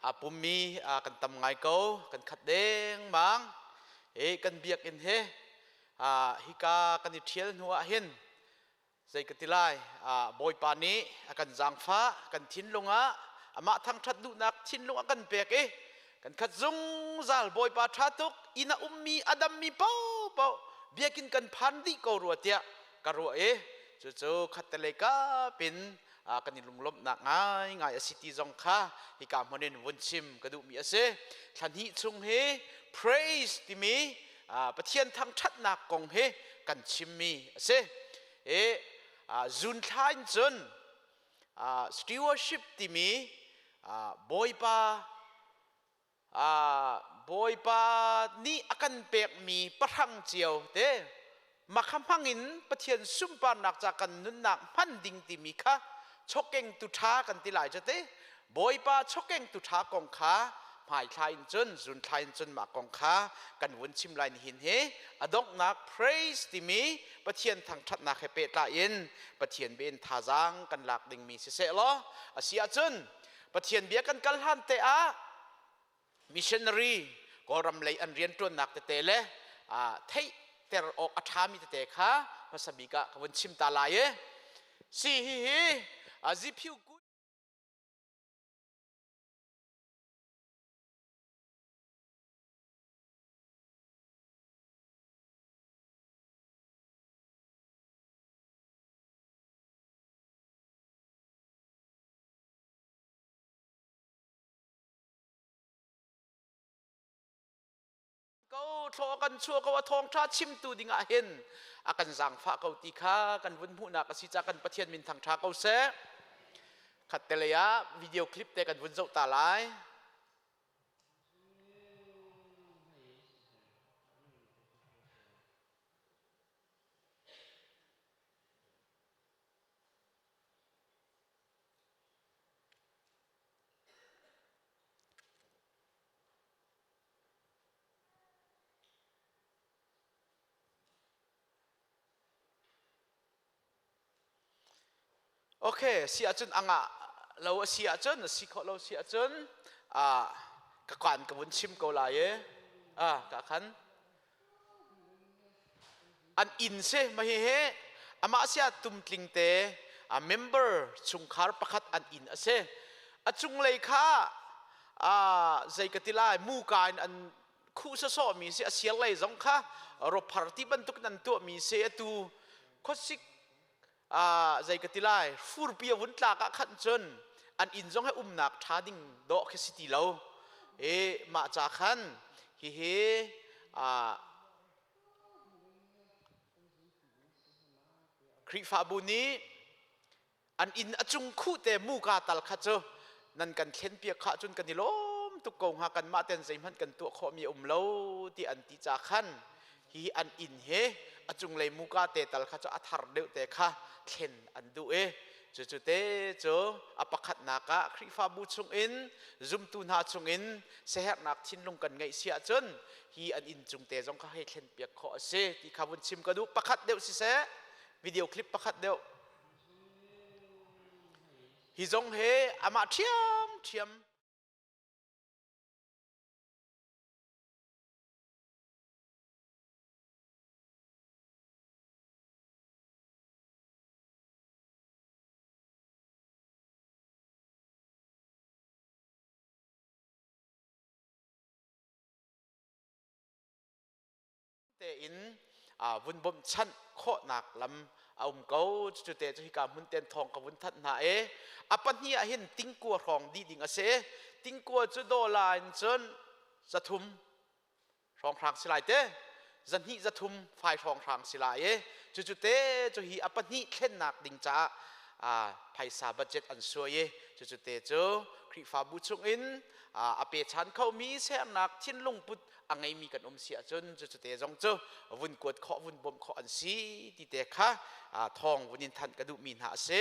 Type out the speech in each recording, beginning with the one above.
A pummi kan tam ngai ko, kan khat dengmang. E kan biakinn he hika kan i ṭhial hnu ah hin zei ka ti lai, Bawipa nih a kan zaangfah, kan thinlung ah amah thangṭhat duhnak thinlung a kan pek i kan khat zungzal. Bawipa ṭha tuk. Inn a ummi a dammi paohpaoh biakinn kan phan dih ko rua tiah ka ruah i cucu khattelei kapin kan i lunglawmhnak ngaingai a si ti zong kha hika hmun in vun chim ka duhmi a si. Thla hnih chung hi praise timi Pathian thangṭhatnak kong hi kan chimmi a si. I zun thla in cun stewardship timi Bawipa Bawipa nih a kan pekmi pahrang cio te makha hmangin Pathian sunparnak ca kan nunnak hman ding timi kha chokeng tu ṭha kan ti lai cu te. Bawipa chokeng tu ṭha kong kha hmaithla in cun zunthla in cun mah kong kha kan vun chim lai. Nihin hi a donghnak praise timi Pathian thangṭhatnak he pehtlai in Pathian bia in thazaang kan lak dingmi siseh law a si ahcun Pathian bia kan kal hlan te ah missionary Kawlram lei an rianṭuannak tete le theihter awk a ṭhami tete kha hmasa bik ah ka vun chim ta lai i si hihi Ziphiu ko thlaw kan chuah ko, a thawngṭha chimtu dingah hin a kan zaangfah ko ti kha kan vun hmuhnak a si caah kan Pathian min thangṭha ko seh. Khattelei ah video clip te kan vun zoh ta lai. Okay, si ahcun a ngah lo a si ahcun, a si khawh lo si ahcun ka kan ka vun chim ko lai e. Ah, ka khan an inn si ma hi he amah sia tumtling te a member chungkhar pakhat an inn a si. A cunglei kha zei ka ti lai, muka in an khuh sawsawh mi si, a sial lei zong kha rophar ti bantuk in an tuah mi si. Atu khuasik zei ka ti lai, furpi a vun tlak ah khan cun an inn zong he umnak ṭha ding dawh khi si ti lo e. Mah ca khan hihi Khrihfabu nih an inn a cung khuh te muka tal kha cu nan kan thlen piak kha cun kan i lawm tuk ko hnga, kanmah ten zeihmanh kan tuah khawhmi a um lo ti an ti ca khan hi an inn he a cunglei muka te tal kha cu a thar deuh te kha thlen an duh i cucu te cu a pakhatnak ah Khrihfabu chungin zumtu hna chungin siaherhnak thinlung kan ngeih si ahcun hi an inn cung te zong kha hei thlen piak khawh a si ti kha vun chim ka duh. Pakhat deuh siseh, video clip pakhat deuh. Hi zong he amah ṭhiam ṭhiam. Tein vun bawmhchanh khawhnak lam a um ko. Cucu te cu hika hmun ten thawng ka vun thanh hna i a pahnih ah hin tingkua hrawng dih ding a si. Tingkua cu dawla in cun 300 hrawnghrang si lai te, 200 300 fai hrawnghrang si lai i cucu te cu hi a pahnih thlennak ding caah phaisa budget an suai i cucu te cu Khrihfabu chungin a pechan khomi sernak thinlung put a ngeimi kan um si ahcun cucu te zong cu vun kuat khawh, vun bawmh khawh an si ti te kha thawng vun in thanh ka duhmi hna a si.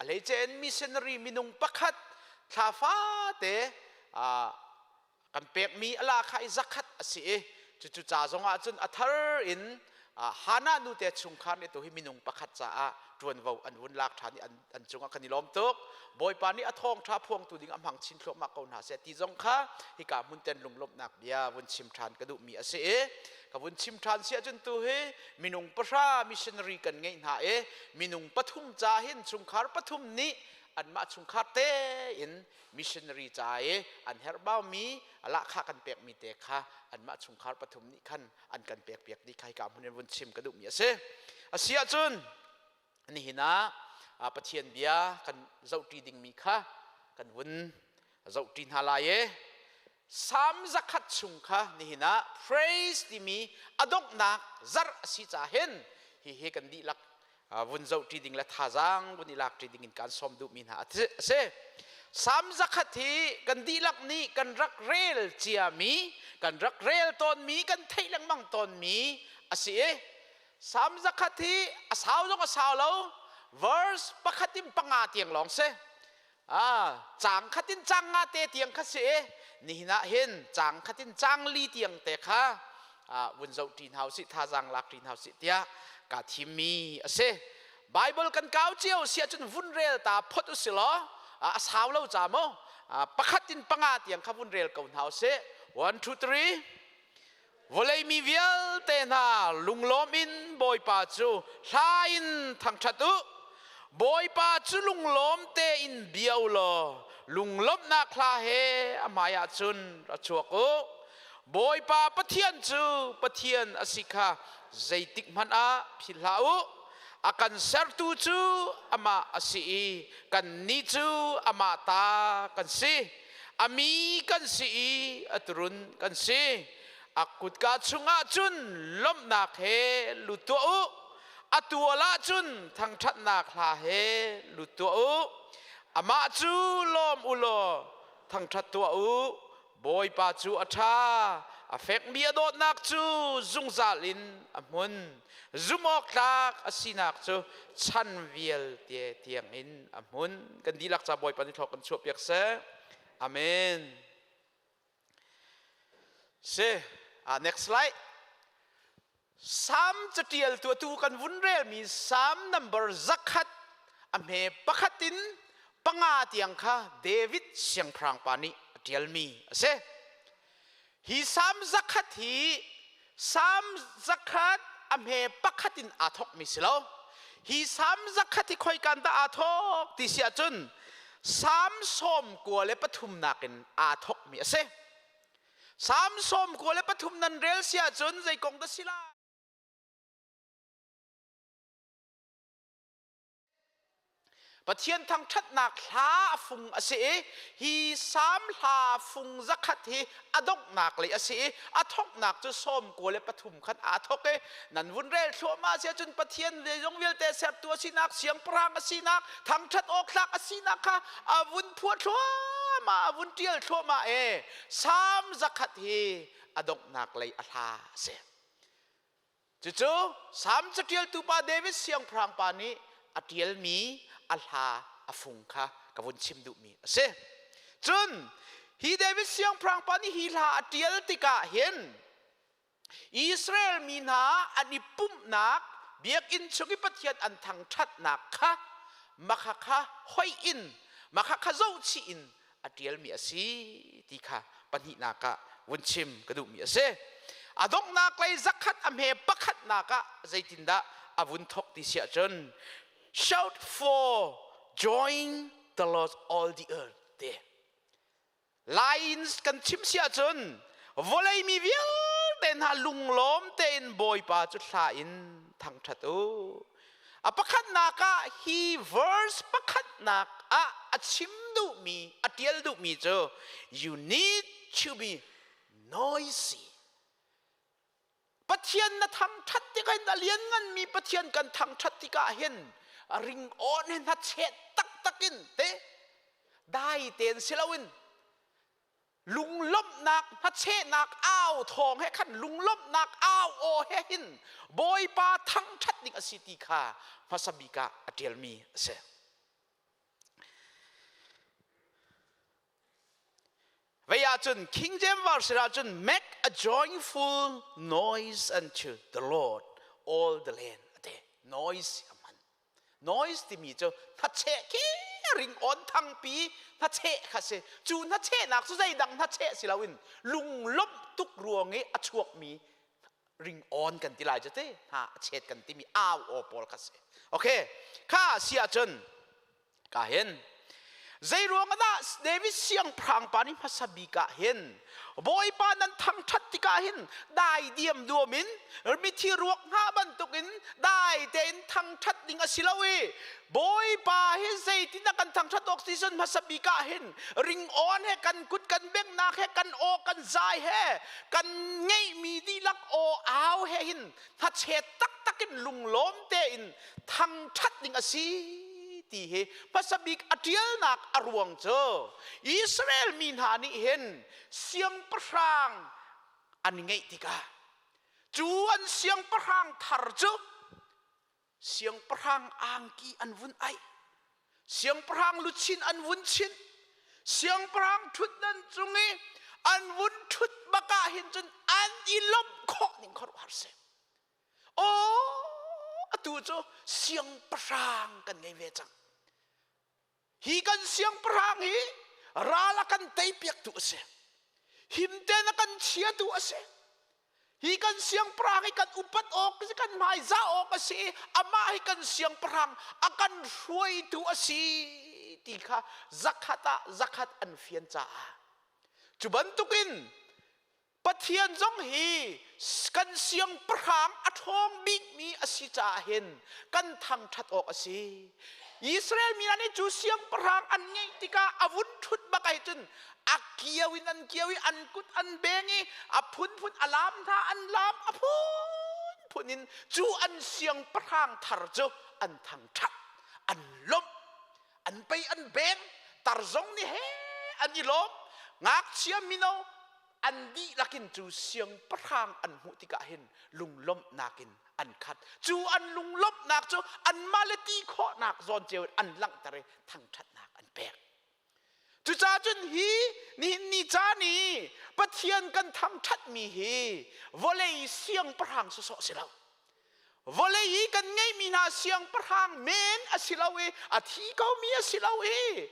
A hleice in missionary minung pakhat thla fate kan pekmi a la kha i 100 a si i cucu ca zong ah cun a thar in Hana nu te chungkhar nih tu hi minung pakhat caah ṭuanvo an vun lak ṭhan i an cungah kan i lawm tuk. Bawipa nih a thawngṭha phuangtu ding a hmang chin thluahmah ko hna seh ti zong kha hika hmun ten lunglawmhnak bia vun chim ṭhan ka duhmi a si i ka vun chim ṭhan si ahcun tu hi minung pahra missionary kan ngeih hna i minung pathum ca hin chungkhar pathum nih anmah chungkhar tein missionary ca i an herhbaumi lahkhah kan pekmi te kha anmah chungkhar pathum nih khan an kan pekpiak dih kha hika hmun in vun chim ka duhmi a si. A si ahcun nihin ah Pathian bia kan zohṭi dingmi kha kan vun zohṭi hna lai i Salm zakhat chung kha nihin ah praise timi a donghnak zarh a si ca hin hihi kan dihlak vun zohṭi ding le thazaang vun i lakṭi ding in kaan sawm duhmi hna a si. Salm zakhat hi kan dihlak nih kan rak rel ciami, kan rak rel tawnmi, kan theih lengmang tawnmi a si i Salm zakhat hi a sau zong a sau lo, verse pakhat in panga tiang lawng si. Ah, caang khat in caang nga te tiang kha si i nihin ah hin caang khat in caang li tiang te kha vun zoh ṭi hna usih, thazaang lak ṭi hna usih tiah kaa thimmi a si. Bible kan kau cio si ahcun vun rel ta phot usih law a sau lo ca mu pakhat in panga tiang kha vun rel ko hna usih. One, two, three. Vawlei mi vialte hna lunglawm in Bawipa cu hla in thangṭhat u. Bawipa cu lunglawm tein bia u law lunglawmhnak hla he a hmaiah cun ra chuak u. Bawipa Pathian cu Pathian a si kha zeitik hmanh ah philh hlah u. A kan sertu cu amah a si i kannih cu amah ta kan si. A mi kan si i a turun kan si. A kutka chungah cun lawmhnak he lut tuah u. A tual ah cun thangṭhatnak hla he lut tuah u. Amah cu lawm u law thangṭhat tuah u. Bawipa cu a ṭha, a fekmi a dawtnak cu zungzal in a hmun. Zumhawktlak a sinak cu chan vialte tiangin a hmun. Kan dihlak ca Bawipa nih thawk kan chuahpiak seh. Amen. Si, next slide. Salm catialtu atu kan vun relmi Salm number zakhat a hme pakhat in panga tiang kha David siangpahrang pa nih a ṭialmi a si. Hi Salm zakhat hi Salm zakhat a hme pakhat in aa thawkmi si lo. Hi Salm zakhat hi khoikan dah aa thawk ti si ahcun Salm sawm kua le pathum nakin aa thawkmi a si. Salm 93 nan rel si ahcun zei kong dah si lai? Pathian thangṭhatnak hla a fung a si i hi Salm hla fung zakhat hi a donghnak lei a si i a thawknak cu 93 khan aa thawk i nan vun rel thluahmah si ahcun Pathian zeizong vialte sertu a sinak siangpahrang a sinak thangṭhat awk tlak a sinak kha a vun phuah thluahmah a vun ṭial thluahmah i Salm zakhat hi a donghnak lei a hla a si. Cucu Salm caṭialtu pa David siangpahrang pa nih a ṭialmi a hla a fung kha ka vun chim duhmi a si. Cun hi David siangpahrang pa nih hi hla a ṭial tikah hin Israel mi hna an i pumhnak biakinn chung i Pathian an thangṭhatnak kha makha kha hoih in makha kha zohchih in a ṭialmi a si ti kha pahnihnak ah vun chim ka duhmi a si. A donghnak lei zakhat a hme pakhatnak ah zeitindah a vun thawk ti si ahcun shout for join the Lord all the earth ti. Lai in kan chim si ahcun vawlei mi vialte hna lunglawm tein Bawipa cu hla in thangṭhat u. A pakhatnak ah hi verse pakhatnak ah a chim duhmi, a ṭial duhmi cu you need to be noisy. Pathian na thangṭhat tikah hin a liannganmi Pathian kan thangṭhat tikah hin ringawn he hnachet taktak in te dai tein si loin lunglawmhnak hnachehnak au thawng he khan lunglawmhnak au aw he hin Bawipa thangṭhat ding a si ti kha hmasa bik ah a ṭialmi a si. Vei ahcun King James Version ahcun make a joyful noise unto the Lord. all the land ate noise a hman. Noise timi cu hnacheh khi ringawn thangpi hnacheh kha si. Cu hnachehnak cu zeidang hnacheh si loin lunglawmh tuk ruang i a chuakmi ringawn kan ti lai cu te hna a chet kan timi au aw pawl kha si. Okay, kha si ahcun ka hin zei ruang ah dah David siangpahrang pa nih hmasa bik ah hin Bawipa nan thangṭhat tikah hin dai diam duam in mithi ruak hnga bantukin dai tein thangṭhat ding a si lo i Bawipa hi zeitin dah kan thangṭhat awk ti cun hmasa bik ah hin ringawn he kan kut kan benghnak he kan aw kan zai he kan ngeihmi dihlak aw au he hin hnachet taktak in lunglawm tein thangṭhat ding a si ti hi hmasa bik a ṭialnak a ruang cu Israel mi hna nih hin siangpahrang an ngeih tikah cu an siangpahrang thar cu siangpahrang angki an vun aih siangpahrang luchin an vun chinh siangpahrang ṭhutdan cung i an vun ṭhut bak ah hin cun an i lawmh khawh ning khuaruahhar si. Aw atu cu siangpahrang kan ngei ve cang. Hi kan siangpahrang hi ral a kan teipiaktu a si. Himten a kan chiatu a si. Hi kan siangpahrang hi kan upat awk si, kan hmaizah awk a si i amah hi kan siangpahrang a kan hruaitu a si ti kha zakhat ah zakhat an fian caah cu bantukin Pathian zong hi kan siangpahrang a ṭhawng bikmi a si caah hin kan thangṭhat awk a si. Israel mi hna nih cu siangpahrang an ngeih tikah a vun ṭhut bak ai cun a kio in an kio i an kut an beng i a phunphun a laam hna an laam a phunphun in cu an siangpahrang thar cu an thangṭhat an lawmh an pei an beng tar zong nih he an i lawm ngakchia mino an dihlak in cu siangpahrang an hmuh tikah hin lunglawmhnak in an khat cu an lunglawmhnak cu anmah le ti khawhnak zawn cio in an langhter i thangṭhatnak an pek Cucaah cun hi nihin ni caan i Pathian kan thangṭhatmi hi vawlei siangpahrang sawsawh si lo. Vawlei i kan ngeihmi hna siangpahrang men a si lo i a thi komi a si lo i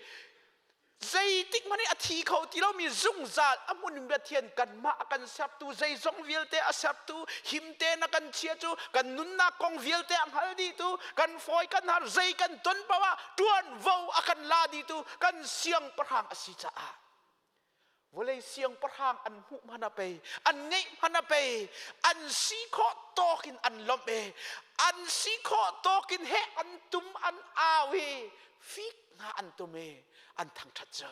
zeitik hmanh i a thi kho ti lomi zungzal a hmun Pathian kanmah a kan sertu zeizong vialte a sertu him tein a kan chia cu kan nunnak kong vialte a hngal dihtu kan fawi kan har zei kan ton paoh ah ṭuanvo a kan la dihtu kan siangpahrang a si caah vawlei siangpahrang an hmuh hmanh a pei an ngeih hmanh a pei an si khawh tawk in an lawmh i an si khawh tawk in he an tum an au i fik hna an tum i an thangṭhat cu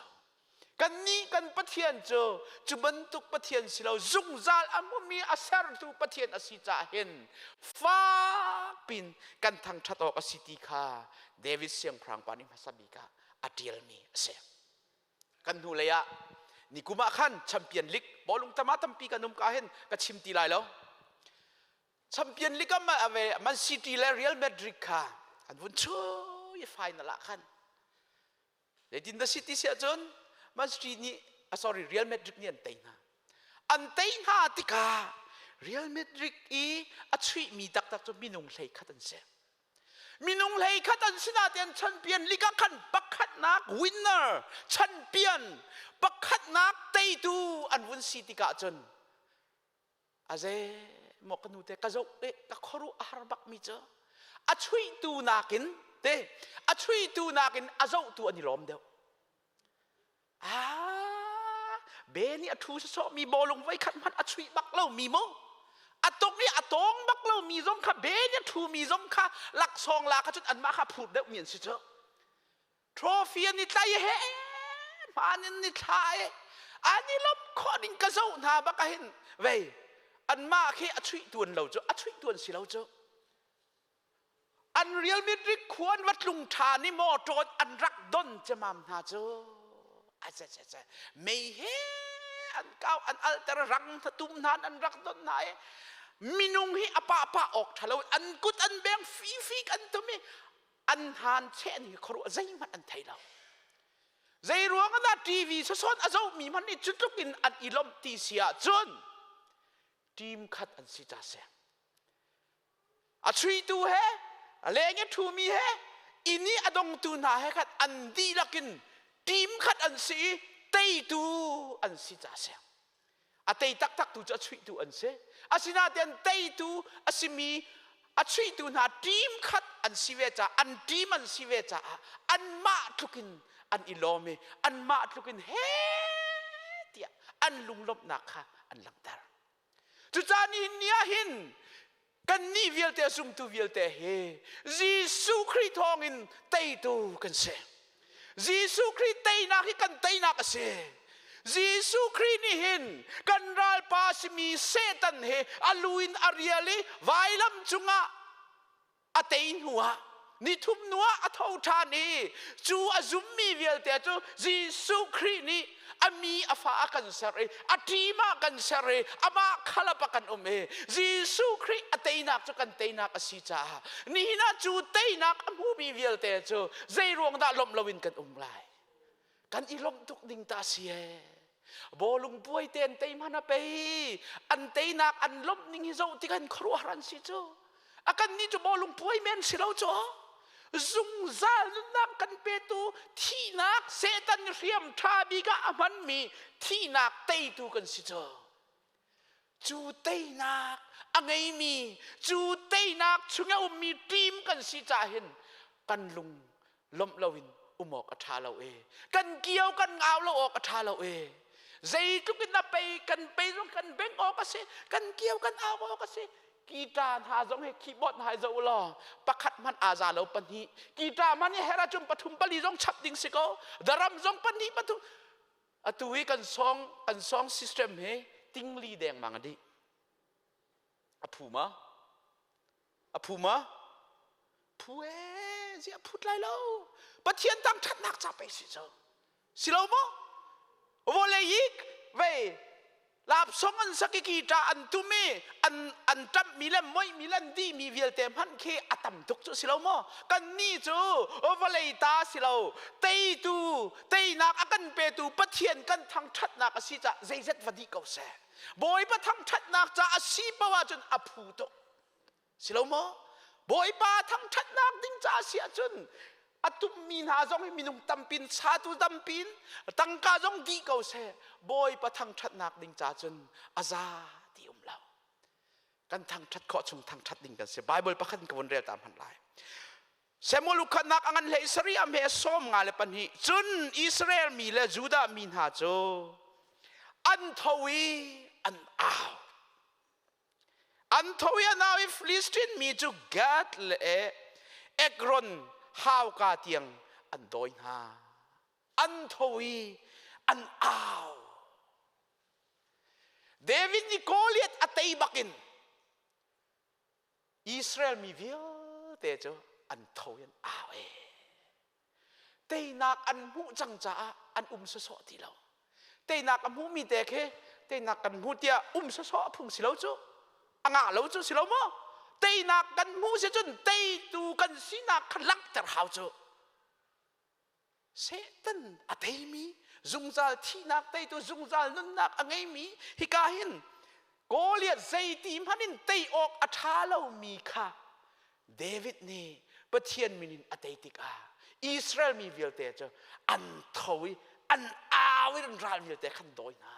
Kannih kan Pathian cu cu bantuk Pathian si lo zungzal a hmumi a sertu Pathian a si caah hin fakpin kan thangṭhat awk a si ti kha David siangpahrang pa nih hmasa bik ah a ṭialmi a si. Kan hnulei ah nikum ah khan Champion League bawlung tama tampi kan um ka hin ka chim ti lai lo. Champion League ah Man City le Real Madrid kha an vun chui final ah khan Zeitin dah si ti si ahcun Man City nih ah sorry Real Madrid nih an tei hna. An tei hna tikah Real Madrid i a chuihmi taktak cu minung 11 an si. Minung 11 an si nain champion league ah khan pakhatnak winner champion pakhatnak teitu an vun si tikah cun Aze maw ka nu te ka zoh eh ka khuaruah a har bak mi cu a chuihtu nakin te a chuihtu nakin a zohtu an i lawm deuh. Ah, be nih a thu sawsawh mi bawlung voi khat hmanh a chuih bak lo mi mu. A tuk i a tawng bak lo mi zong kha be nih a thu mi zong kha laksawng la kha cun anmah kha phut deuh mi an si cu. Trophy an i tlai he hmaan in ni thla i an i lawmh khawh ding ka zoh hna bak ahhin vei anmah khi a chuih tuan lo cu a chuih tuan si lo cu an Real Madrid khua an va tlung ṭhan i mawṭaw an rak don cemam hna cu a mei he an kau an alter rang tum hna an rak don hna i minung hi a pah pah awk ṭha lo an kut an beng fifik an tum i an han cheh ni khuaruah zeihmanh an thei lo zei ruang ah TV sasawn a zohmi hmanh nih cutluk in an i lawmh ti si ahcun team khat an si ca si. A chuitu he, a leng i ṭhumi he, inn i a dongtu hna he khan an dihlak in team khat an si i teitu an si ca a si. A tei taktak tu cu a chuihtu an si. Asinain teitu a simi a chuihtu hna team khat an si ve caah an team an si ve caah anmah tlukin an i lawm i anmah tlukin he tiah an lunglawmhnak kha an langhter. Cucaah nihin ni ah hin kannih vialte zumtu vialte hi Jesuh Khrih thawngin teitu kan si. Jesuh Khrih teinak hi kan teinak a si. Jesuh Khrih nih hin kan ralpa simi Satan he a lu in a rial i vailam cungah a tei hnuah nithum hnuah a tho ṭhan i cu a zummi vialte cu Jesuh Khrih nih a mi a fa a kan ser i a ṭim ah kan ser i amah khalap ah kan um i Jesuh Khrih a teinak cu kan teinak a si caah nihin ah cu teinak a hmumi vialte cu zei ruang dah lawmh loin kan um lai? Kan i lawmh tuk ding ta si ee. Bawlung puai te an tei hmanh a pei. An teinak an lawmh ning hi zoh tik an khuaruahhar an si cu. A kan nih cu bawlung puai men si lo cu. Zungzal nunnak kan petu thihnak Satan hriam ṭha bik ah a hmanmi thihnak teitu kan si cu. Cu teinak a ngeimi, cu teinak chung a ummi team kan si caah hin kan lung lawmh loin um awk a ṭha lo e. Kan kio kan ngau lo awk a ṭha lo e. Zeitluk in a pei kan pei zong kan bengh awk a si, kan kio kan au awk a si. Guitar hna zong hi keyboard hna hi zoh law pakhat hmanh aa za lo pahnih. Guitar hmanh hi her ahcun pathum pali zong chap ding si ko. Daram zong pahnih pathum. Atu hi kan song kan song system hi tingli dengmang a dih. A phu ma? A phu ma? Phu ee, ziah phut lai lo. Pathian thangṭhatnak ca pei si cu. Si lo maw? Vawlei i vei lapsong an sak i guitar an tum i an an ṭamhmi le moihmi le an dihmi vialte hmanh khi a tam tuk cu si lo maw? Kannih cu vawlei ta si lo, teitu teinak a kan petu Pathian kan thangṭhatnak a si caah zeizat va dih ko seh. Bawipa thangṭhatnak ca a si paoh ahcun a phu tuk. Si lo maw? Bawipa thangṭhatnak ding ca a si ahcun a tummi hna zong hi minung tampin satu tampin tangka zong dih ko seh Bawipa thangṭhatnak ding ca cun a za ti um lo. Kan thangṭhat khawh chung thangṭhat ding kan si. Bible pakhat in ka vun rel ta hmanh lai. Samuel ukhatnak a ngan hlei sarih a hme 52 cun Israel mi le Judah mi hna cu an tho i an au. An tho i an au i Filistin mi cu Gath le Ekron hauka tiang an dawi hna. An tho i an au. David nih Goliath a tei bakin Israel mi vialte cu an tho i an au ee. Teinak an hmuh cang caah an um sawsawh ti lo. Teinak a hmuhmi te khi teinak kan hmu tiah um sawsawh a phung si lo cu. A ngah lo cu si lo maw? Teinak kan hmuh si cun teitu kan sinak kha langhter hau cu. Satan a teimi zungzal thihnak teitu zungzal nunnak a ngeimi hika hin Goliath zeiti hmanh in tei awk a ṭha lomi kha David nih Pathian min in a tei tikah Israel mi vialte cu an tho i an au i an ral vialte khan dawi hna.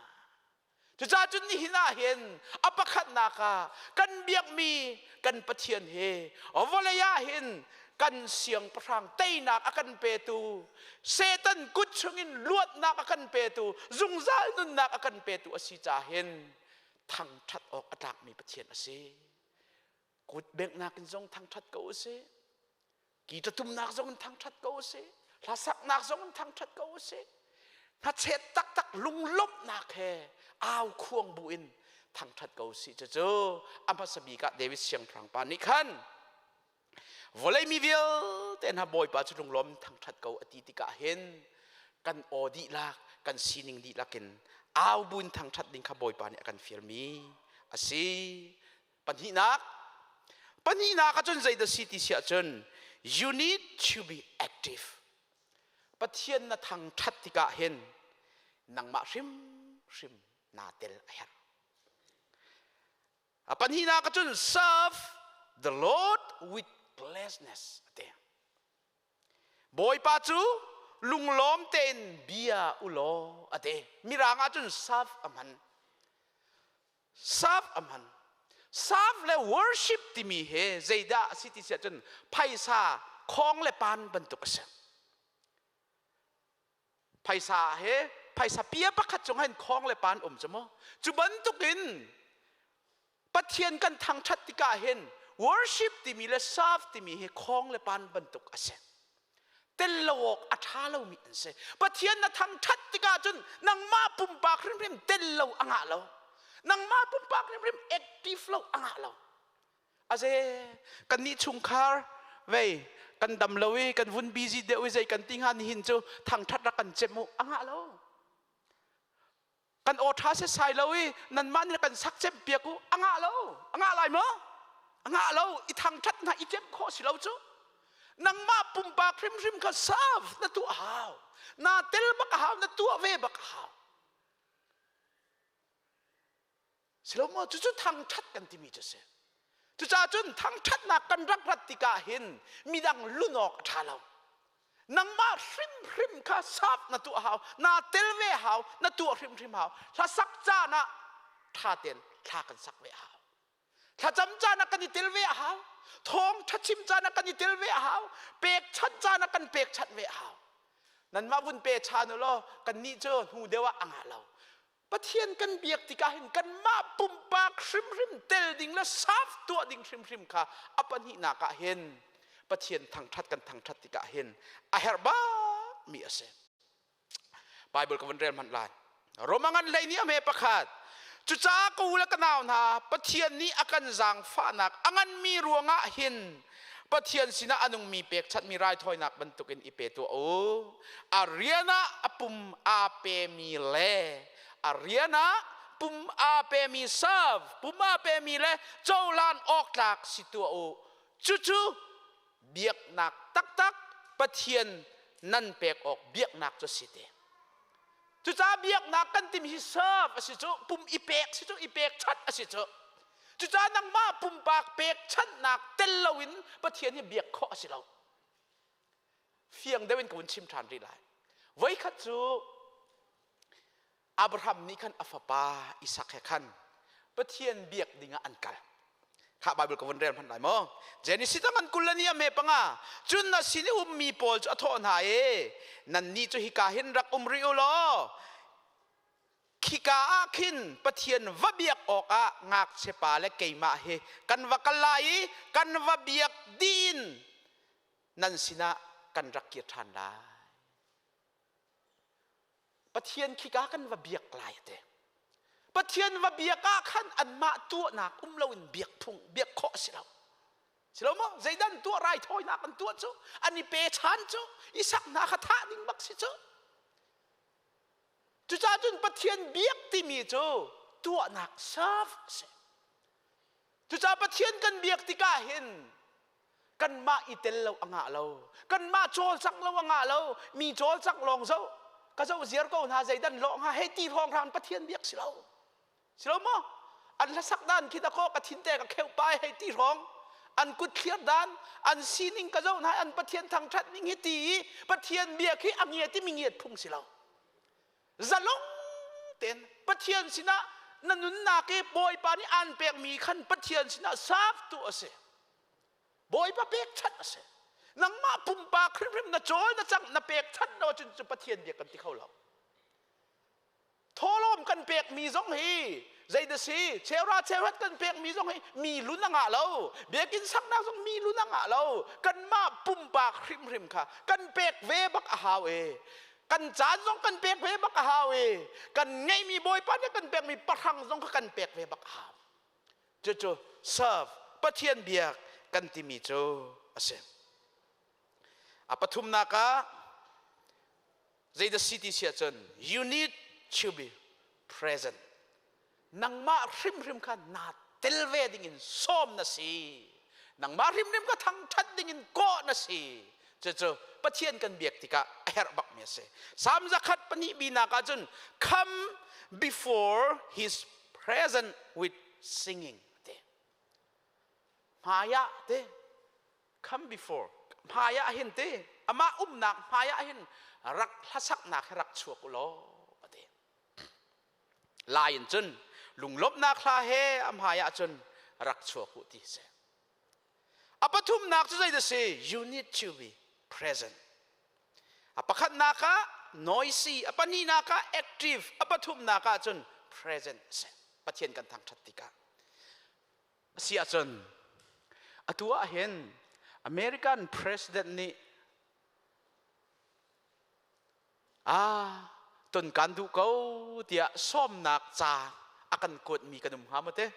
Cucaah cun nihin ah hin a pakhatnak ah kan biakmi kan Pathian hi vawlei ah hin kan siangpahrang teinak a kan petu Satan kut chungin luatnak a kan petu zungzal nunnak a kan petu a si caah hin thangṭhat awk a tlakmi Pathian a si. Kut benghnak in zong thangṭhat ko u sih. Ki ṭatumnak zong in thangṭhat ko u sih. Hlasaknak zong in thangṭhat ko u sih. Hnachet taktak lunglawmhnak he au khuang bu in thangṭhat ko u sih. Cucu a hmasa bik ah David siangpahrang pa nih khan vawlei mi vialte hna Bawipa cu lunglawm in thangṭhat ko a ti tikah hin kan aw dihlak kan sining dihlak in au bu in thangṭhat ding kha Bawipa nih a kan fialmi a si. Pahnihnak, pahnihnak ahcun zeidah si ti si ahcun you need to be active. Pathian na thangṭhat tikah hin nangmah hrimhrim naa tel a herh. A pahnihnak ahcun serve the Lord with gladness a ti. Bawipa cu lunglawm tein bia u law a ti. Mirang ahcun serve a hman. Serve a hman. Serve le worship timi he zeidah a si ti si ahcun phaisa khong le pan bantuk a si. Phaisa he phaisa pia pakhat cung hin khong le pan um cu mu. Cu bantukin Pathian kan thangṭhat tikah hin worship timi le serve timi hi khong le pan bantuk a si. Tel lo awk a ṭha lomi an si. Pathian na thangṭhat tikah cun nangmah pumpak hrimhrim tel lo a ngah lo. Nangmah pumpak hrimhrim active lo a ngah lo. Aze kannih chungkhar vei kan dam lo i kan vun busy deuh i zei kan ti hnga nihin cu thangṭhat rak kan cem u a ngah lo. Kan aw ṭha setsai lo i nanmah nih kan sak cem piak u a ngah lo. A ngah lai maw? A ngah lo. I thangṭhat hna i cem khawh si lo cu. Nangmah pumpak hrimhrim kha serve na tuah hau. Na tel bak a hau, na tuah ve bak a hau. Silo maw? Cucu thangṭhat kan timi cu si. Cucaah cun thangṭhatnak kan rak rat tikah hin midang lun awk a ṭha lo. Nangmah hrimhrim kha sap na tuah hau, naa tel ve hau, na tuah hrimhrim hau. Hlasak caan ah ṭha tein thla kan sak ve hau. Thlacam caan ah kan i tel ve a hau. Thawng ṭha chim caan ah kan i tel ve a hau. Pekchanh caan ah kan pekchanh ve a hau. Nanmah vun pe chan u law kannih cu hnu deuh ah a ngah lo. Pathian kan biak tikah hin kanmah pumpak hrimhrim tel ding le saf tuah ding hrimhrim kha a pahnihnak ah hin Pathian thangṭhat kan thangṭhat tikah hin a herh bak mi a si. Bible ka vun rel hmanh lai. Roma ngan hlei nih a hme pakhat. Cucaah ka u le ka nau hna Pathian nih a kan zaangfahnak a nganmi ruangah hin Pathian sinah a nungmi pekchanhmi raithawinak bantukin i pe tuah u. A rian ah a pum aa pemi le a rian ah pum aa pemi serve pum aa pemi le cohlan awk tlak si tuah u. Cucu biaknak taktak Pathian nan pek awk biaknak cu si te. Cucaah biaknak kan timi hi serve a si cu, pum i pek si cu, i pekchanh a si cu. Cucaah nangmah pumpak pekchanhnak tel loin Pathian hi biak khawh a si lo. Fiang deuh in ka vun chim ṭhan rih lai. Voikhat cu Abraham nih khan a fapa Isak he khan Pathian biak dingah an kal. Kha Bible ka vun rel hmanh lai maw? Genesis a ngan 20 ni a me panga cun na sin i ummi pawl cu a thawh hna i nannih cu hika hin rak um rih u law khika ah khin Pathian va biak awkah ngakchia pa le keimah hi kan va kal lai i kan va biak dih in nan sinah kan rak kir ṭhan lai. Pathian khika kan va biak lai te. Pathian va biak ah khan anmah tuahnak um loin biak phung biak khawh a si lo. Si lo maw? Zeidan tuah raithawinak an tuah cu an i pe chan cu Isak hna kha thah ding bak si cu. Cucaah cun Pathian biak timi cu tuahnak serve a si. Cucaah Pathian kan biak tikah hin kanmah i tel lo a ngah lo. Kanmah cawlcangh lo a ngah lo. Mi cawlcangh lawng zoh. Ka zoh ziar ko hna zeidan lawh hnga hei ti hrawnghrang Pathian biak si lo. Si lo maw? An hlasak dan khi dakaw ka thin te ka kheuh pai hei ti hrawng. An kut thliar dan, an sining ka zoh hna an Pathian thangṭhat ning hi ti i Pathian biak hi a ngiat i mi ngiat phung si lo. Zalong tein Pathian sinah na nunnak i Bawipa nih aan pekmi khan Pathian sinah serve tu a si. Bawipa pekchanh a si. Nangmah pumpak hrimhrim na cawl na cang na pekchanh lo cun cu Pathian bia kan ti kho lo. Thawhlawm kan pekmi zong hi zeidah si cheura cheuhat kan pekmi zong hi mi lun a ngah lo. Biakinn saknak zong mi lun a ngah lo. Kanmah pumpak hrimhrim kha kan pek ve bak a hau e. Kan caan zong kan pek ve bak a hau e. Kan ngeihmi Bawipa nih kan pekmi pahrang zong kha kan pek ve bak a hau. Cucu serve Pathian biak kan timi cu a si. A pathumnak ah zeidah si ti si ahcun you need to be present. Nangmah hrimhrim kha naa tel ve ding in sawm na si. Nangmah hrimhrim kha thangṭhat ding in kawh na si. Cucu Pathian kan biak tikah a herh bakmi a si. Salm 102 binak ahcun come before his presence with singing ti. Hmaiah te come before hmaiah hin te amah umnak hmaiah hin rak hlasaknak hi rak chuak u law a ti. Lai in cun lunglawmhnak hla he a hmaiah cun rak chuak u ti si. A pathumnak cu zeidah si? You need to be present. A pakhatnak ah noisy, a pahnihnak ah active, a pathumnak ah cun present a si. Pathian kan thangṭhat tikah. A si ahcun atu ah hin American president nih ah ton kan duh ko tiah sawmnak ca a kan kuatmi kan um hnga maw te?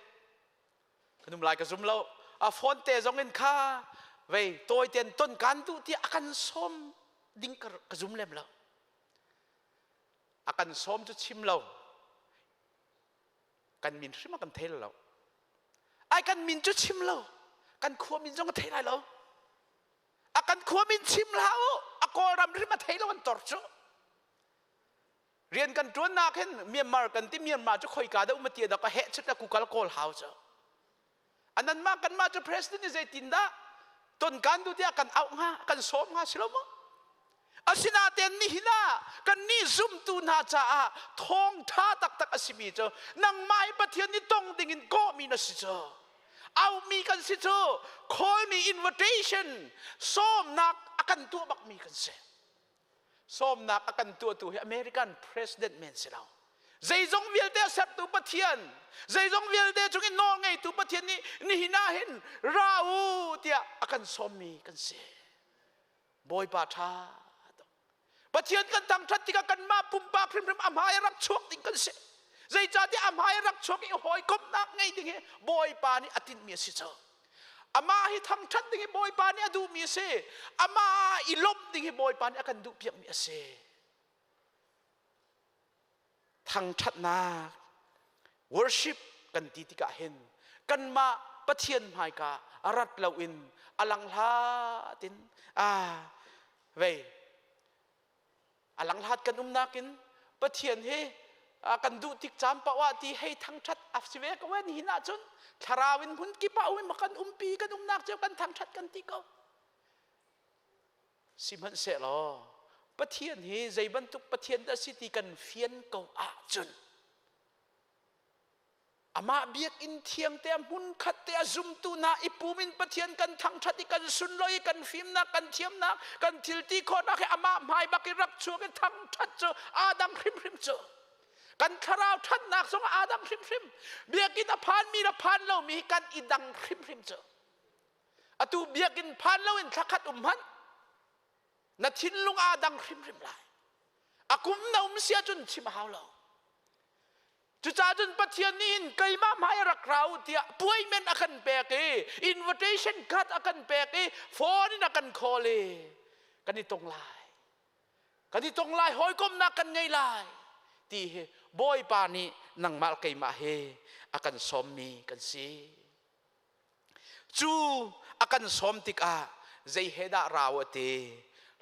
Kan um lai ka zum lo. A phone te zong in kha vei tawi ten ton kan duh tiah a kan sawm ding ka, ka zum lem lo. A kan sawm cu chim lo. Kan min hrim a kan thei lo. Ai kan min cu chim lo. Kan khua min zong a thei lai lo. A kan khua min chim hlah u. A Kawlram hrim a thei lo an tor cu. Rian kan ṭuannak hin Myanmar kan ti Myanmar cu khoika dah um ti dah ka heh chut la kukal kawl hau cu. Anan mah kanmah cu president nih zeitin dah ton kan du tiah kan auh hnga kan sawm hnga si lo maw? Asinain nihin ah kannih zumtu hna caah thawngṭha taktak a simi cu nangmah hi Pathian nih tong dingin kawhmi na si cu. Auhmi kan si cu call me invitation sawmnak a kan tuah bakmi kan si. Sawmnak a kan tuahtu hi American president men si lo. Zeizong vialte a sertu Pathian, zeizong vialte cung i nawl ngeitu Pathian nih nihin ah hin ra u tiah a kan sawmmi kan si. Bawipa ṭha tuk. Pathian kan thangṭhat tikah kanmah pumpak hrimhrim a hmai a rak chuak ding kan si. Zeicahtiah a hmai a rak chuak i hawikomhnak ngei ding hi Bawipa nih a tinhmi a si cu. Amah hi thangṭhat ding hi Bawipa nih a duhmi a si. Amah i lawmh ding hi Bawipa nih a kan duhpiakmi a si. Thangṭhatnak worship kan ti tikah hin kanmah Pathian hmaika a rat loin a langhlat in ah vei a langhlat kan umnak in Pathian hi kan duh tik caan paoh ah ti hei thangṭhat a si ve ko eh nihin ahcun thlarau in hmun kip ah um kan umpi kan umnak cio kan thangṭhat kan ti ko sihmanhsehlaw Pathian hi zei bantuk Pathian dah si ti kan fian ko ahcun Amah biakinn thiang te a hmunkhat te a zumtu hna i pum in Pathian kan thangṭhat i kan sunlawi i kan fimnak kan thiamnak kan thil ti khawhnak he amah hmai bak i rak chuak i thangṭhat cu aa dang hrimhrim cu kan thlarau ṭhatnak zong aa dang hrimhrim biakinn a phanmi le phan lomi hi kan i dang hrimhrim cu atu biakinn phan loin thlakhat um hmanh na thinlung aa dang hrimhrim lai a kum na um si ahcun chim a hau lo Cucaah cun Pathian nih hin keimah hmai rak ra u tiah appointment a kan pek i invitation card a kan pek i phone in a kan call i kan i tong lai. Kan i tong lai hawikomnak kan ngei lai ti hi Bawipa nih nangmah keimah he a kan sawmmi kan si. Cu a kan sawm tikah zei he dah rau a ti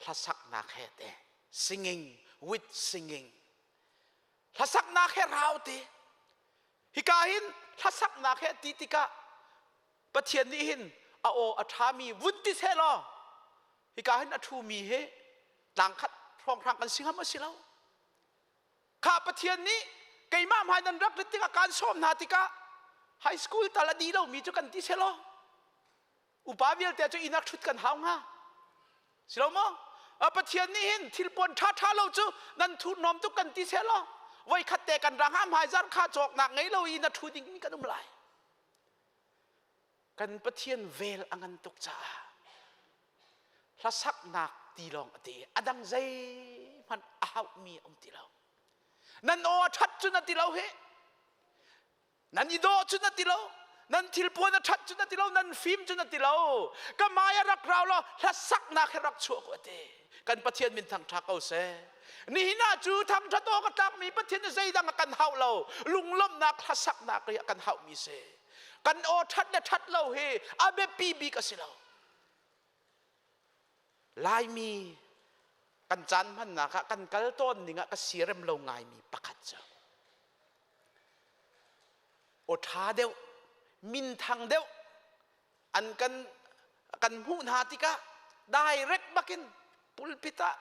hlasaknak he te singing with singing Hlasaknak he rau ti. Hika hin hlasaknak he ti tikah Pathian nih hin a aw a ṭhami vun ti seh law hika hin a ṭhumi hi tlangkhat hrawnghrang kan si ngam a si lo. Kha Pathian nih keimah hmai nan rak rit tikah kaan sawm hna tikah high school tal a dih lomi cu kan ti seh law upa vialte cu inn ah ṭhut kan hau hnga si lo maw Pathian nih hin thilpuan ṭha ṭha lo cu nan thurhnawm tuk kan ti seh law voikhat te kan rang ah hmaizarh kha cawknak ngei lo i na ṭhu ding kan um lai kan Pathian vel a ngan tuk caah hlasaknak ti lawng a ti a dang zeihmanh a hauhmi a um ti lo nan aw a ṭhat cu na ti lo hi Nan i dawh cu na ti lo. Nan thilpuan a ṭhat cu na ti lo. Nan fim cu na ti lo. Ka hmai a rak rau law hlasaknak he rak chuah ko a ti. Kan Pathian min thangṭha ko seh. Nihin ah cu thangṭhat awk a tlakmi Pathian nih zeidang a kan hauh lo. Lunglawmhnak hlasaknak hi a kan hauhmi si. Kan aw ṭhat le ṭhat lo hi a biapi bik a si lo. Laimi kan caan hmannak ah kan kal tawn ning ah ka sirem lo ngaimi pakhat cu aw ṭha deuh minthang deuh. An kan kan hmuh hna tikah direct bakin pulpit ah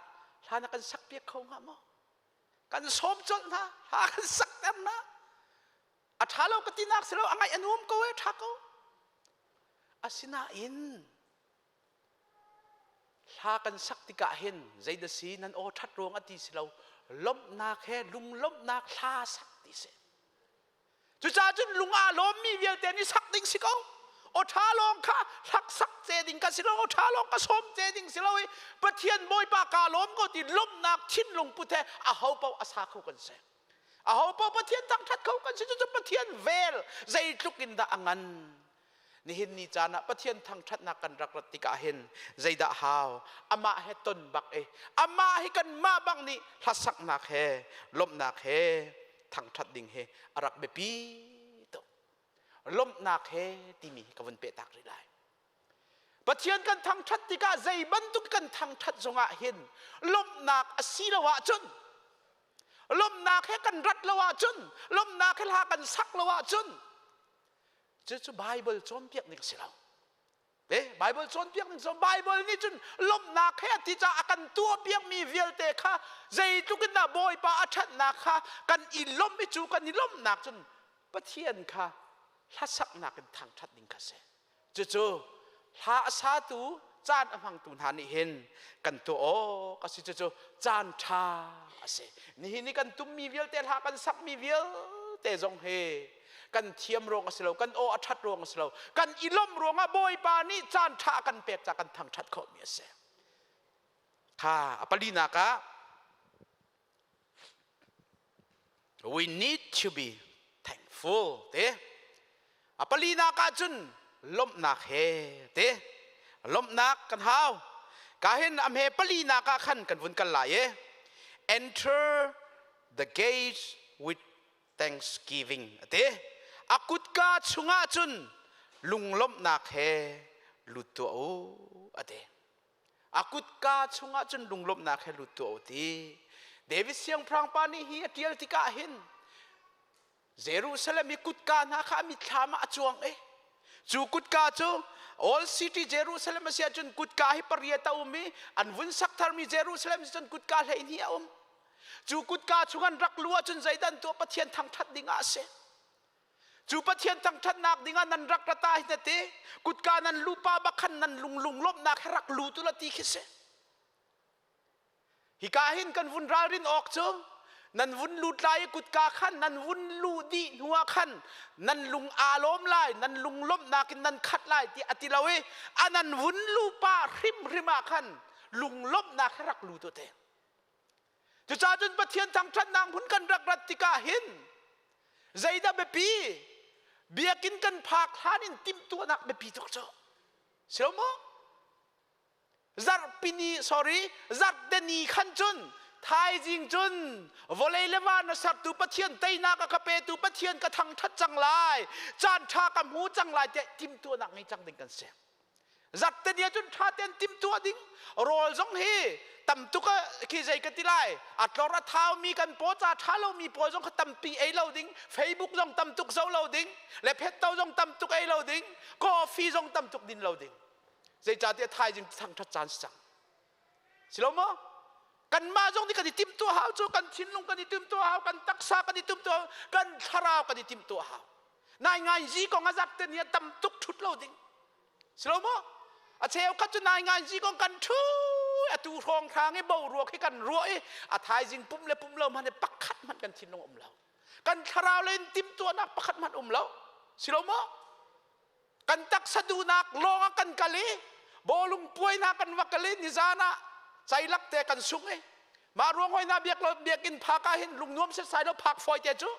hla na kan sak piak kho hnga maw? Kan sawm colh hna, hla kan sak ter hna. A ṭha lo ka tinak si lo, a ngaih a nuam ko e, ṭha ko. Asinain hla kan sak tikah hin zeidah si nan aw ṭhat ruang a ti si lo, lawmhnak he lunglawmhnak hla sak ti si. Cucaah cun lung aa lawmmi vialte nih sak ding si ko. Aw ṭha lawng kha hlak sak ce ding ka si lo, aw ṭha lawng ka sawm ce ding si lo i Pathian Bawipa kaa lawm ko ti lawmhnak thinlung put he aho paoh a sa kho kan si. Aho paoh Pathian thangṭhat kho kan si. Cucu Pathian vel zeitluk in dah a ngan. Nihin ni caan ah Pathian thangṭhatnak kan rak rat tikah hin zeidah hau? Amah he ton bak i amah hi kanmah bang nih hlasaknak he lawmhnak he thangṭhat ding hi a rak biapi tuk. Lawmhnak he timi hi ka vun pehtak rih lai. Pathian kan thangṭhat tikah zei bantuk kan thangṭhat zongah hin lawmhnak a si lo ahcun lawmhnak he kan rat lo ahcun lawmhnak he hla kan sak lo ahcun Cucu Bible cawnpiak ning si lo. Eh, Bible cawnpiak ning cu Bible nih cun lawmhnak he a ti caah a kan tuahpiakmi vialte kha zeitluk in dah Bawipa a ṭhatnak kha kan i lawmh i cu kan i lawmhnak cun Pathian kha hlasaknak in thangṭhat ding kha si. Cucu hla a satu caan a hmangtu hna nih hin kan tuah awk a si. Cucu caan ṭha a si. Nihin i kan tummi vialte hla kan sakmi vialte zong hi kan thiam ruang a si lo, kan aw a ṭhat ruang a si lo, kan i lawmh ruangah Bawipa nih caan ṭha a kan pek caah kan thangṭhat khawhmi a si. Kha a palinak ah We need to be thankful te. A palinak ah cun lawmhnak he te. Lawmhnak kan hau. Ka hin a hme palinak ah khan kan vun kal lai e. Enter the gate with thanksgiving ate. A kutka chungah cun lunglawmhnak he lut tuah u ate. A kutka chungah cun lunglawmhnak he lut tuah u ti. David siangpahrang pa nih hi a ṭial tikah hin Jerusalem i kutka hna kha a mitthlam ah a cuang i cu kutka cu Old City Jerusalem a si ahcun kutka hi pariat a um i an vun sak tharmi Jerusalem si cun kutka 12 a um. Cu kutka chung an rak luh ahcun zeidah an tuah Pathian thangṭhat ding ah a si. Cu Pathian thangṭhatnak dingah nan rak ra ta hi na ti. Kutka nan lupa bak khan nan lung lunglawmhnak he rak lu tu la ti khi si. Hika hin kan vun ralrin awk cu nan vun lut lai i kutka khan nan vun luh dih hnuah khan nan lung aa lawm lai, nan lunglawmhnak in nan khat lai ti a ti lo i a nan vun lupa hrimhrim ah khan lunglawmhnak he rak lu tu te. Cucaah cun Pathian thangṭhatnak hmun kan rak rat tikah hin zeidah biapi biakinn kan phak hlan in timhtuahnak biapi tuk cu si lo maw? Zarhpini sorry zarhteni khan cun thaizing cun vawlei le van a sertu Pathian teinak a ka petu Pathian ka thangṭhat cang lai caan ṭha ka hmu cang lai tiah timhtuahnak ngei cang ding kan si. Zarhteni ah cun ṭha tein timhtuah ding rawl zong hi tam tuk khi zei ka ti lai a tlor a thaumi kan paw ca ṭha lomi pawl zong kha tampi ei lo ding Facebook zong tam tuk zoh lo ding le phetto zong tam tuk ei lo ding coffee zong tam tuk din lo ding zeicahtiah thaizing thangṭhat caan si cang si lo maw kanmah zong nih kan i timhtuah hau cu kan thinlung kan i timhtuah hau kan taksa kan i timhtuah hau kan thlarau kan i timhtuah hau nai ngai zi kong a zat te ni tam tuk thut lo ding si lo maw a cheu khat cu nai ngai zi kong kan thu atu hrawng hrang i boruak hi kan ruah i a thaizing pum le pum lo hmanh pakhat hmanh kan thinlung um lo kan thlarau le in timhtuahnak pakhat hmanh um lo si lo maw Kan taksa duhnak lawng ah kan kal i bawlung puainak kan va kal i nizan ah ceilak te kan sung i mah ruang hoi na biak lo biakinn phak ah hin lung nuam setsai lo phak fawi te cu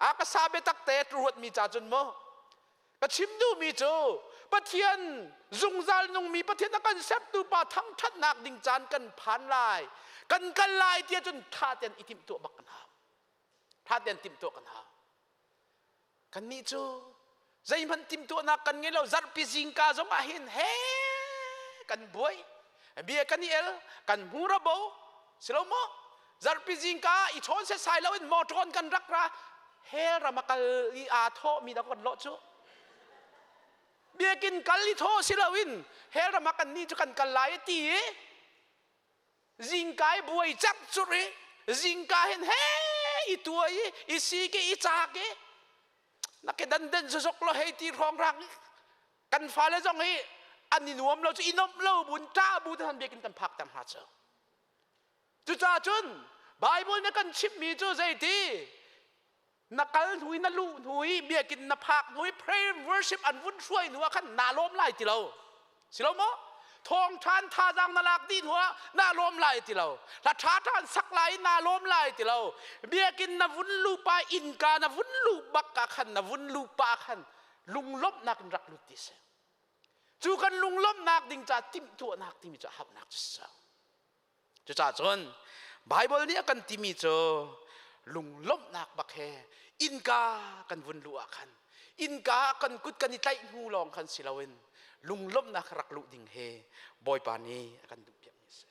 a ka sa biatak te ruat mi ca cun mu ka chim duhmi cu Pathian zungzal nungmi Pathian a kan sertu pa thangthatnak ding caan kan phan lai kan kal lai tiah cun tha ten i timhtuah bak kan hau tha ten timhtuah kan hau Kannih cu zeihmanh timhtuahnak kan ngei lo zarhpi zingka zong ah hin he kan buai bia kan i el kan hmur a bo si lo maw zarhpi zingka i chawn setsai lo in motor kan rak ra hell ram a kal i aa thawh mi dah kan lawh cu. Biakinn kal i thaw si loin hell ram ah kan nih cu kan kal lai ti i zingka i buai cak curh i zingka hin he i tuai i i sik i i caak i na ke dan den zozok lo hei ti hrawng rang kan fale zong hi an i nuam lo cu i nomh lo bun ṭah bu te han biakinn kan phak ter hna cu. Cucaah cun Bible nih kan chimhmi cu zeiti na kal hnu i na luh hnu i biakinn na phak hnu i prayer worship an vun hruai hnu ah khan naa lawm lai ti lo. Si lo maw? Thawngṭhan thazaang na lak dih hnu ah naa lawm lai ti lo. Hla ṭha ṭha an sak lai i naa lawm lai ti lo. Biakinn na vun luh pa innka na vun luh bak ah khan na vun luh pa khan lunglawmhnak in rak lut ti si. Cu kan lunglawmhnak ding ca timhtuahnak timi cu hauhnak cu si. Cucaah cun Baibal nih a kan timi cu lunglawmhnak bak he innka kan vun luh ah khan innka kan kut kan i tlaih hnu lawng khan si loin lunglawmhnak rak luh ding he Bawipa nih a kan duhpiakmi a si.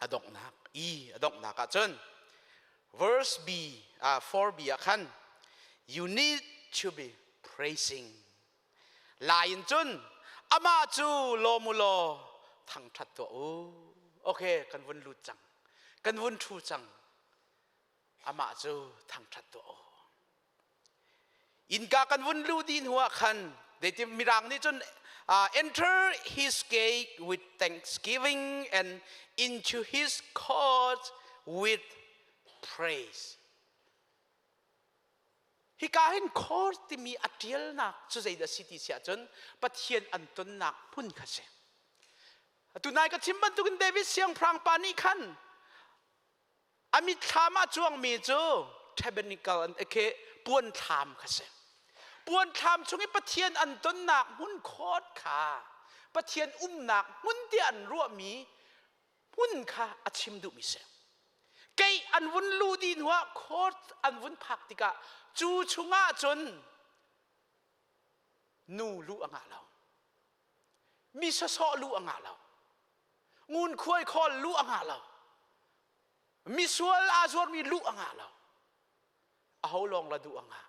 A donghnak i a donghnak ah cun verse B 4b ah khan you need to be praising. Lai in cun amah cu lawm u law thangṭhat tuah u. Okay, kan vun lut cang. Kan vun ṭhu cang. Amah cu thangṭhat tuah u. Innka kan vun luh dih hnu ah khan zeitin Mirang nih cun enter his gate with thanksgiving and into his court with praise. Hika hin court timi a ṭialnak cu zeidah a si ti si ahcun Pathian an tonnak hmun kha si. Tunai ka chim bantukin David siangpahrang pa nih khan a mitthlam ah cuangmi cu tabernacle an khi puan thlam kha si. Puan thlam chung i Pathian an tonnak hmun court kha Pathian umnak hmun tiah an ruahmi hmun kha a chim duhmi si. Kei an vun luh dih hnuah court an vun phak tikah cu chungah cun nu luh a ngah lo. Mi sawsawh luh a ngah lo. Ngunkhuai khawl luh a ngah lo. Misual aa zuarmi luh a ngah lo. Aho lawng la duh a ngah.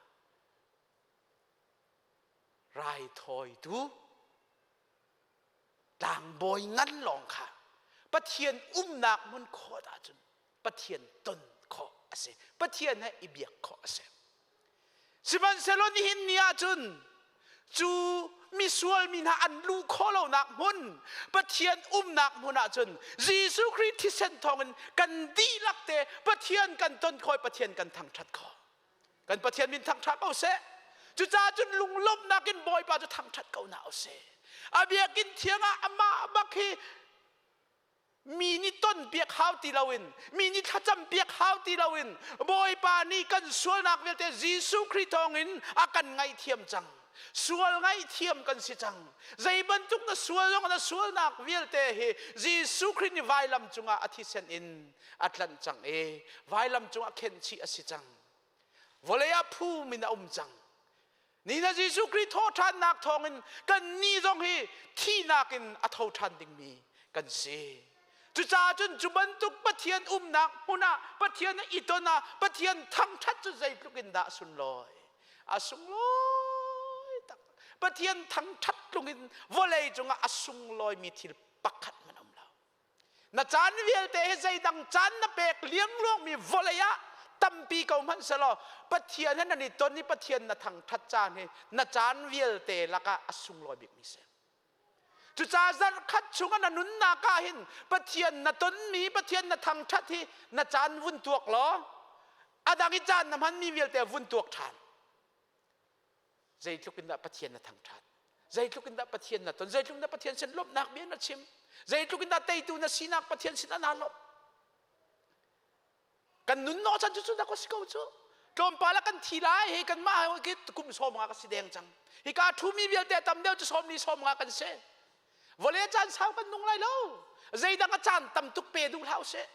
Raithawitu tlangbawi ngan lawng kha Pathian umnak hmun khawt ahcun Pathian ton khawh a si. Pathian he i biak khawh a si. Sihmanhsehlaw nihin ni ahcun cu misual mi hna an luh khawh lonak hmun Pathian umnak hmun ahcun Jesuh Khrih thisen thawngin kan dihlak te Pathian kan ton khawh i Pathian kan thangṭhat khawh. Kan Pathian min thangṭhat ko seh. Cucaah cun lunglawmhnak in Bawipa cu thangṭhat ko hna usih. A biakinn thiang ah amah bak hi mi nih ton piak hau ti loin mi nih thlacam piak hau ti loin Bawipa nih kan sualnak vialte Jesuh Khrih thawngin a kan ngaihthiam cang. Sual ngaihthiam kan si cang. Zei bantuk na sual zong na sualnak vialte hi Jesuh Khrih nih vailam cungah a thisen in a tlanh cang i vailam cungah khenhchih a si cang. Vawlei ah phum in a um cang. Ni na Jesuh Khrih thawhṭhannak thawngin kan nih zong hi thihnak in a tho ṭhan dingmi kan si. Cucaah cun cu bantuk Pathian umnak hmun ah Pathian i ton ah Pathian thangṭhat cu zeitluk in dah a sunlawi. A sunglawi tak. Pathian thangṭhat tlung in vawlei cungah a sunglawimi thil pakhat hmanh a um lo. Na caan vialte hi zeidang caan na pek liangluangmi vawlei ah tampi ko hmanh selaw Pathian he nan i ton i Pathian na thangṭhat caan hi na caan vialte lakah a sunglawi bikmi si. Cucaah zarhkhat chungah na nunnak ah hin Pathian na tonmi, Pathian na thangṭhat hi na caan vun tuak law a dang i caan na hmanmi vialte vun tuak ṭhan. Zeitluk in dah Pathian na thangṭhat? Zeitluk in dah Pathian na ton? Zeitluk in dah Pathian sin lawmhnak bia na chim? Zeitluk in dah teitu na sinak Pathian sin naa lawmh? Kan nun nawh chan cu cu dah si ko cu. Tlawmpal ah kan thi lai hi kanmah hi kum 50 ka si deng cang. Hika ṭhumi vialte tam deuh cu 40 50 kan si. Vawlei caan sau kan nung lai lo. Zeidang a caan tam tuk pe duh hlah usih.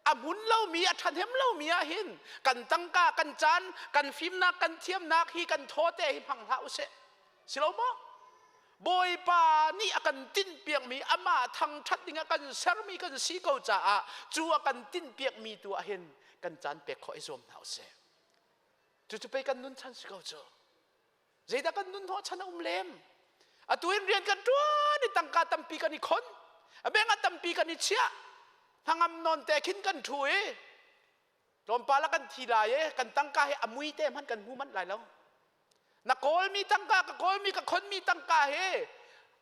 A hmun lomi, a ṭhahnem lomi ah hin kan tangka, kan caan, kan fimnak, kan thiamnak hi kan thawte hi hmang hlah usih. Si lo maw? Bawipa nih a kan tinhpiakmi amah thangṭhat ding a kan sermi kan si ko caah cu a kan tinhpiakmi tu ah hin kan caan pek khawh i zuam hna usih. Cucu pei kan nun chan si ko cu. Zeidah kan nun hnawh chan a um lem? Atu in rian kan ṭuan i tangka tampi kan i khon. A beng ah tampi kan i chiah. Hnangam nawn te khin kan ṭhu i tlawmpal ah kan thi lai i kan tangka hi a mui te hmanh kan hmu manh lai lo. Na kawlmi tangka ka kawlmi ka khonmi tangka hi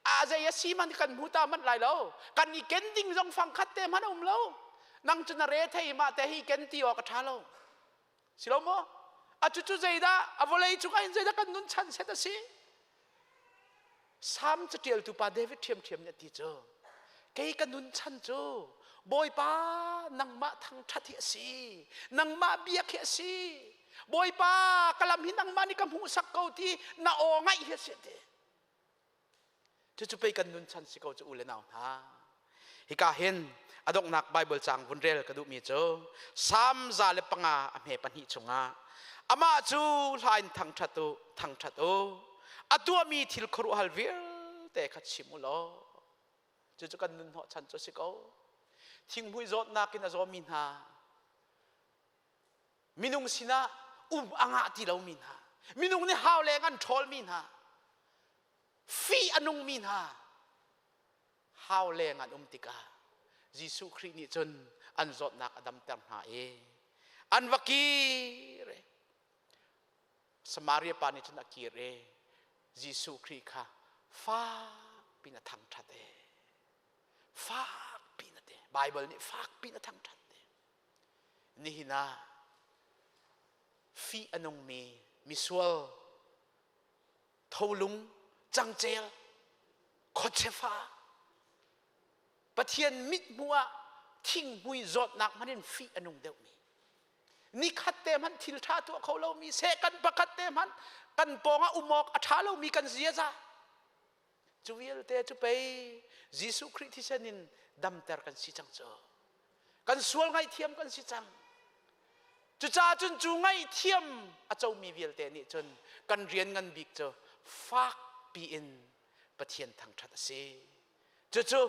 a zei a si hmanh kan hmu ta manh lai lo. Kan i ken ding zong fang khat te hmanh a um lo. Nang cu na re thei mah te hi ken ti awk a ṭha lo. Si lo maw? A cucu zeidah a vawlei cungah in zeidah kan nun chan set a si? Salm caṭialtu pa David ṭhiamṭhiam nih a ti cu kei ka nun chan cu Bawipa nangmah thangṭhat hi a si nangmah biak hi a si Bawipa ka lam hi nangmah nih ka hmuhsak ko ti na aw ngaih hi a si ti Cucu pei kan nun chan si ko cu u le nau hna. Hika hin a donghnak Bible caang vun rel ka duhmi cu Salm 105 a hme pahnih chungah amah cu hla in thangṭhat u thangṭhat u a tuahmi thil khuaruahhal vialte kha chim u law cucu kan nun hnawh chan cu si ko thinghmui zawtnak in a zawmi hna minung sinah um a ngah ti lomi hna minung nih hau leng an ṭhawlmi hna fih a nungmi hna hau leng an um tikah Jesuh Khrih nih cun an zawtnak a damter hna i an va kir i Samaria pa nih cun a kir i Jesuh Khrih kha fak piin a thangṭhat i fak piin a ti Baibal nih fak piin a thangṭhat ti nihin ah fih a nungmi misual tholung cangcel khuachefa Pathian mithmuh ah thinghmui zawtnak hmanh in fih a nung deuhmi nikhat te hmanh thil ṭha tuah kho lomi sehkan pakhat te hmanh kan pawng ah um awk a ṭha lomi kan ziaza cu vialte cu pei Jesuh Khrih thisen in damter kan si cang cu kan sual ngaihthiam kan si cang cucaah cun cu ngaihthiam a comi vialte nih cun kan rian ngan bik cu fak piin Pathian thangṭhat a si cucu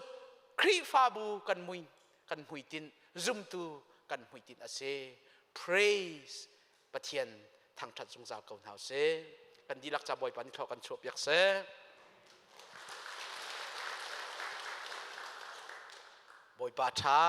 Khrihfabu kan mui kan hmuitinh zumtu kan hmuitinh a si praise Pathian thangṭhat zungzal ko hna usih. Kan dihlak ca Bawipa nih thlua kan chuahpiak seh. Bawipa ṭha.